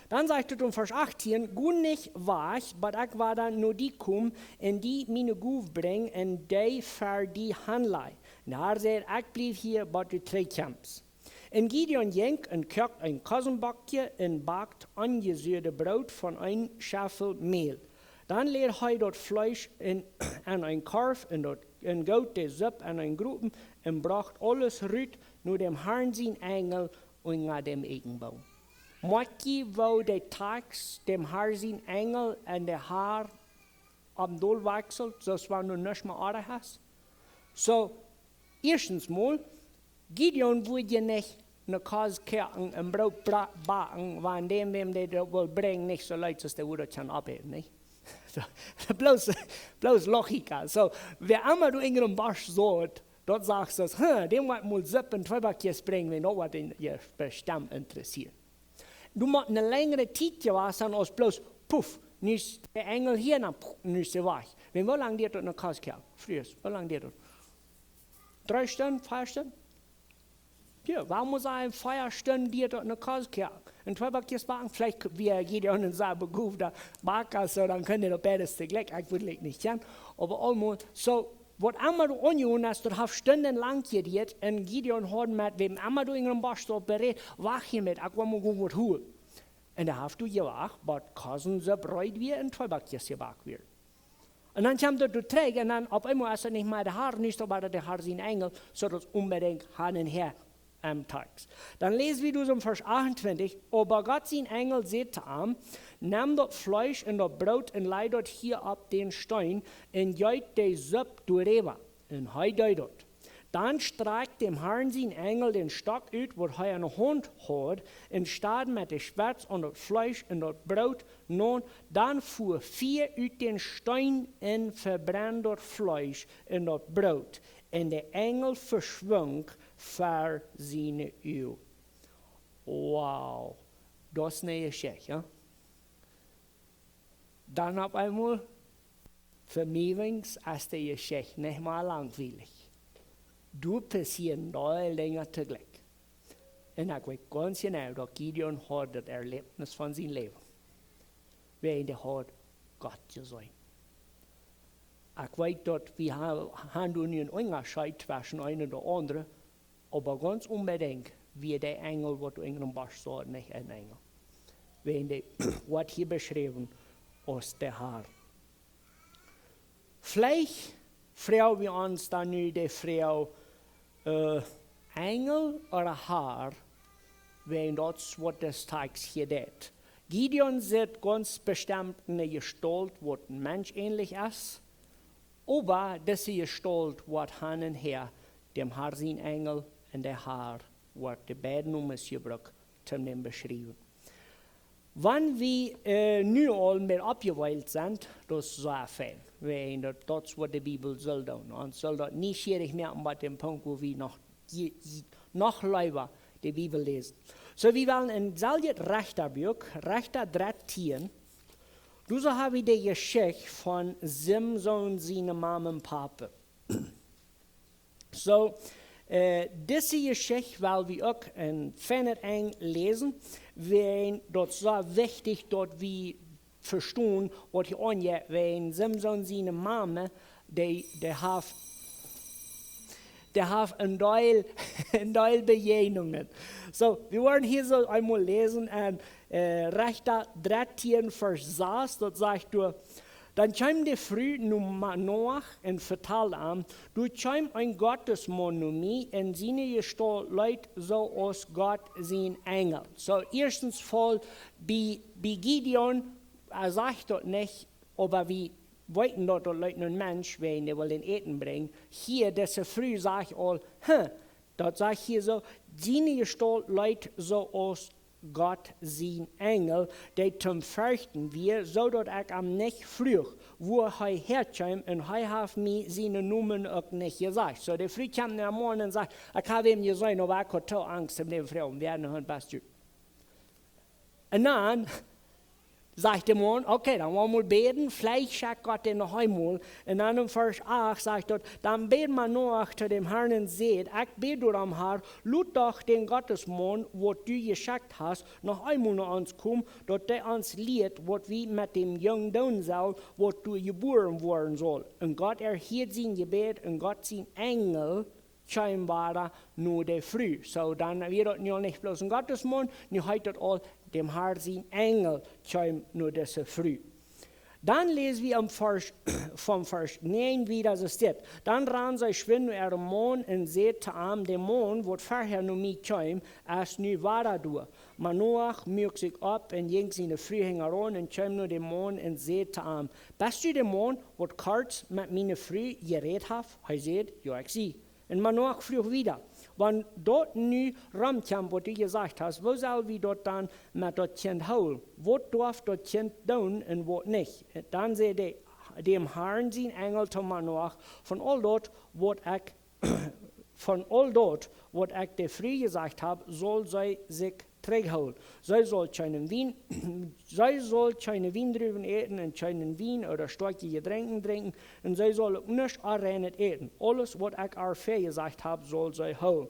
Dan sajcht hee en Varsch achtieen: Go nich wajch, bat ekj wada no die kom un die miene Gow brinj un dee fa die hanlaj. Un de Har säd: Ekj bliew hia, bat du trigj kjemst. Un Gideon jinkj un koakt een Kosenbakje un backt onjesuade Broot von een Scheffel Mäl. Dan läd hee daut Fleesch en, en een Korf un daut, un goot de Supp en een Gropen un brocht aules rut no däm Harn sien Enjel unja däm Eekjenboom. Moakj jie, woo de Tekjst däm Harn sien Enjel un de Har opp dol wajchselt, soo aus wan doa nuscht mea oajch es? So, ieeschtens mol, Gideon wudd je nich ne Kost koaken un Broot bra-, backen, wan däm, wäm dee daut wull brinjen, nich soo leet es, aus dee wudd daut kjennen opäten, nich? So, bloos, bloos Logik. So, wäa emma doa unja däm Bosch saut, daut sajcht soo: Huh, däm woa ekj mol Supp un Tweeback brinjen, wan daut waut dän je bestemmt interessieren. Doa mott ne lenjre Tiet jewast sennen aus bloos, puff, nu es de Enjel hia, dan puff, nu es hee wajch. Wan, woo lang diat daut ne Kost koaken? Fries, woo lang diat daut? Dree Stunden, vea Stunden? Jo, wuarom mott ekj sajen, vea Stunden diat daut ne Kost koaken? Un Tweeback backen, veleicht wia Gideon en sea begoowda Backa, so dan kunn hee daut beides toojlikj, ekj wudd daut nich kjennen. Oba aulemol, so, waut emma doa aunjegonen es, daut haft stundenlang jediat, un Gideon haud met wäm emma doa unja däm Bosch saut berät: Wacht hia met, ekj woa mol gonen waut holen. Un dee haft doa jewacht, bat Kosensupp reed wia un Tweeback jebackt wia. Un dan kjemt hee doa trigj un dan opp eemol es et nich mea de Har, nu es et oba de Har sien Enjel, soo daut onbedinjt han un häa em Text. Dan läs wie dus em Varsch achtuntwintich: Oba Gott sien Enjel säd to am: Nemm daut Fleesch un daut Broot un laj daut hia opp dän Steen un jeet de Supp doaräwa. Un hee deed daut. Dan strakjt däm Harn sien Enjel dän Stock ut, waut hee enne Haunt haud, un stad met de Spetz aun daut Fleesch un daut Broot naun. Dan fua Fia ut dän Steen un vebrend daut Fleesch un daut Broot, un de Enjel veschwunk ver siene Uagen. Wow, daut es ne Jeschicht, jo? Dan opp eemol, fa mie wiens, es de Jeschicht nich mea langwielich. Doa passieren dree Dinja toojlikj. Un ekj weet gaunz jeneiw, daut Gideon haud daut Erläwnis von sien Läwen. Wäajen dee haud Gott jeseenen. Ekj weet, daut wie ha-, haben doa nu een Unjascheet tweschen eenen un de aundre, oba gaunz onbedinjt wia de Enjel, waut doa en däm Bosch saut, nich een Enjel. Wäajen dee woat hia beschräwen aus de Har. Veleicht froag wie ons dan nu de Froag, äh, Enjel ooda Har, wäajen daut es, waut de Text hia deit. Gideon sitt gaunz bestemt ne Jestault, waut menschenänlich es, oba dise Jestault woat han un häa däm Har sien Enjel un de Har, woat de beid Nomes jebrukt, toom dän beschriewen. Wan wie, äh, nu aul mea oppjeweelt sent, daut es sea fein. Wäajen daut, daut es, waut de Bibel saul doonen. Un saul daut nieschierich moaken bat däm Punkt, wua wie noch, je-, je-, noch leewa de Bibel läsen. Soo, wie wellen en seljet Rechta Buak, Rechta dartieen, doa soo ha wie de Jeschicht von Simson siene Mame un Pape. Soo, äh, dise Jeschicht well wie uk en feinet Enj läsen, wäajen daut es sea wichtich, daut wie vestonen, waut hia aunjeit, wäajen Simson siene Mame, dee, dee haft, dee haft een Deel, een Deel Bejäajnungen. Soo, wie woaren hia soo eemol läsen en, äh, Rechta dartieen, Varsch sas, daut sajcht doa: Dan kjeem de Fru no Manoach un vetald am: Doa kjeem een Gottesmaun no mie, un siene Jestault leet soo aus Gott sien Enjel. Soo, ieeschtens foll bie, bie Gideon, hee sajcht daut nich, oba wie weeten daut, daut leet no een Mensch, wäajen dee wull dän Äten brinjen. Hia, dise Fru sajcht aul, huh, daut sajcht hia soo: Siene Jestault leet soo aus Gott sien Enjel, dee toom ferchten wia, soo daut ekj am nich fruach, wua hee häakjeem, un hee haft mie sienen Nomen uk nich jesajcht. Soo, de Fru kjemt no am Maun un sajcht: Ekj hab am jeseenen, oba ekj haud too Angst, am to froagen, wäa es daut? Un dan sajcht de Maun: Okay, dan well wie mol bäden, veleicht schekjt Gott dän noch eemol. Un dan en Varsch acht sajcht daut: Dan bäd Manoach to däm Harn un säd: Ekj bäd doaromm, Har, lot doch dän Gottesmaun, waut du jeschekjt hast, noch eemol no ons komen, daut dee ons lieet, waut wie met däm Jung doonen sellen, waut doa jebuaren woaren saul. Un Gott erhieed sien Jebäd, un Gott sien Enjel kjeem wada no de Fru. Soo, dan wia daut nu aul nich bloos een Gottesmaun, nu heet daut aul, däm Har sien Enjel kjeem no dise Fru. Dan läs wie em Varsch, von Varsch näajen wieda, soo steit: Dan rand see schwind no äaren Maun un säd to am: De Maun, waut verhäa no mie kjeem, es nu wada doa. Manoach muak sikj opp un jinkj siene Fru hinjaraun un kjeem no däm Maun un säd to am: Best du de Maun, waut kort met miene Fru jerät haft? Hee säd: Jo, ekj sie. Un Manoach fruach wieda: Wan daut nu romkjemt, waut du jesajcht hast, woo sell wie daut dan met daut Kjint hoolen? Waut doaf daut Kjint doonen un waut nich? Dan säd de, däm Harn sien Enjel to Manoach: Von aul daut, waut ekj, von aul daut, waut ekj de Fru jesajcht hab, saul see sikj trigjhoolen. See saul kjeenen Wien, see saul kjeene Wiendruwen äten un kjeenen Wien ooda stoakje Jedrenkjen drinkjen, un see saul uk nuscht Onreinet äten. Aules, waut ekj äa väajesajcht hab, saul see hoolen.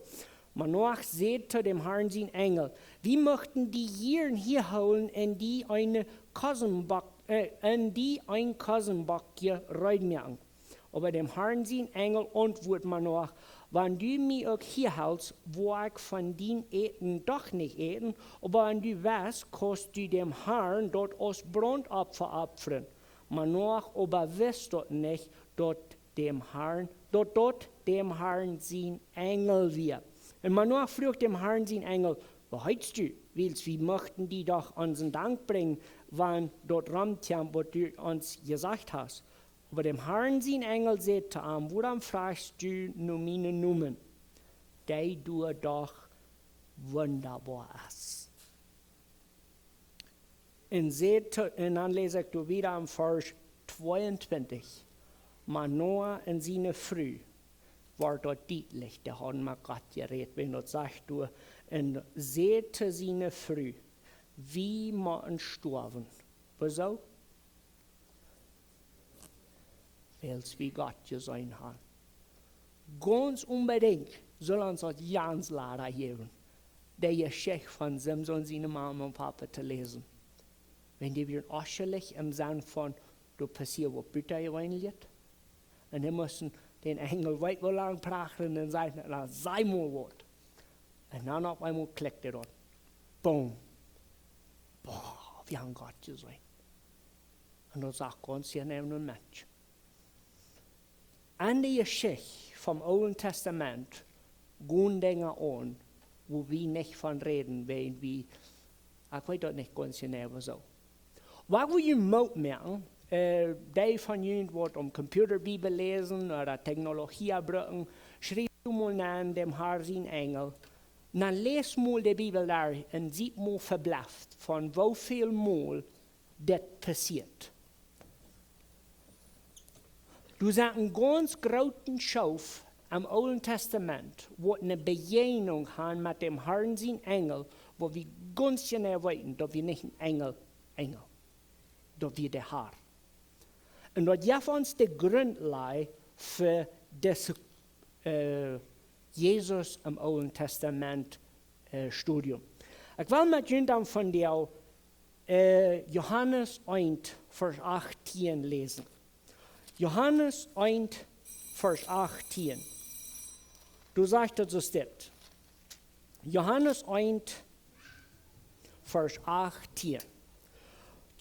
Manoach säd to däm Harn sien Enjel: Wie muchten die jieren hia hoolen un die eene Kosenbock, äh, un die een Kosenbockje reed moaken. Oba däm Harn sien Enjel auntwuad Manoach: Wan du mie uk hia helst, woa ekj von dien Äten doch nich äten, oba wan du west, kaust du däm Harn daut aus Brauntopfa opfren. Manoach oba wist daut nich, daut däm Harn, daut daut däm Harn sien Enjel wia. Un Manoah fruach däm Harn sien Enjel: "Woo heetst du? Wiels wie muchten die doch onsen Dank brinjen, wan daut romkjeem, waut du ons jesajcht hast." Oba däm Harn sien Enjel säd to am: "Wuarom frajchst du no mienen Nomen, dee doa doch wundaboa es?" Un säd to, un dan läs ekj doa wieda aun Varsch tweeuntwintich: "Manoah un siene Fru wort daut dietlich, dee hauden met Gott jerät, wan daut sajcht doa, un säd to siene Fru: Wie motten stoawen." Wuarom? Wiels wie Gott jeseenen haben. Gaunz onbedinjt sull ons daut gaunz lada jäwen, de Jeschicht von Simson siene Mame un Pape to läsen. Wan dee wieren oschelich em Senn von, doa passieed waut butajeweenlichet. Un dee musten dän Enjel weet woo lang prachren un sajen: "Na, saj mol waut." Un dan opp eemol klikjt et dan. Boom. Boah, wie haben Gott jeseenen. Un daut sach gaunz jeneiw een Mensch. Aun de Jeschicht vom Oolen Tastament gonen Dinja aun, wua wie nich von räden, wan wie, ekj weet daut nich gaunz jeneiw soo. Waut ekj wull junt Moot moaken, äh, dee von junt waut aum Computer Bibel läsen ooda Technologie brucken, schriew mol aun däm Harn sien Enjel. Dan läs mol de Bibel doa un sie mol veblefft von woo väl mol dit passieet. Doa es een gaunz grooten Schoof em Oolen Tastament, waut eene Bejäajnunk haft met däm Harn sien Enjel, wua wie gaunz jeneiw weeten, daut wie nich een Enjel, Enjel, daut wie de Harn. Un daut jeft ons de Grundlage fa dise, äh, Jesus em Oolen Tastament, äh, Studium. Ekj well met junt dan von dee, äh, Johanes eent, Varsch achtieen läsen. Johanes eent, Varsch achtieen. Doa sajcht et soo dit. Johanes eent, Varsch achtieen.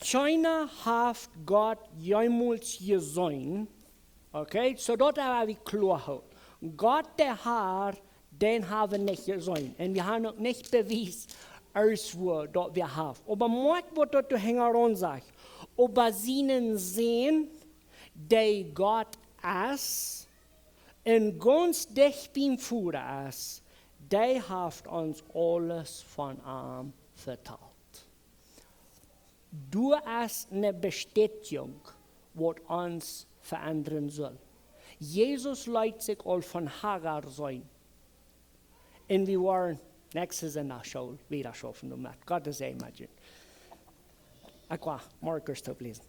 Kjeena haft Gott jemols jeseenen. Okay, soo daut hab wie kloa jehoolt. Gott, de Harn, dän hab wie nich jeseenen. Un wie haben uk nich Bewies, aus woo daut wie haben. Oba moakj waut daut doa hinjaraun sajcht. Oba sienen Sän, dee Gott es, un gaunz dicht biem Voda es, dee haft ons aules von am vetalt. Doa es eene Bestätigung, waut ons veendren saul. Jesus leet sikj aul von Hagar seenen. Un wie woaren näakjsten Sindach wieda schaufen doamet. Gott sien Säajen met junt. Ekj woa Markus toop läsen.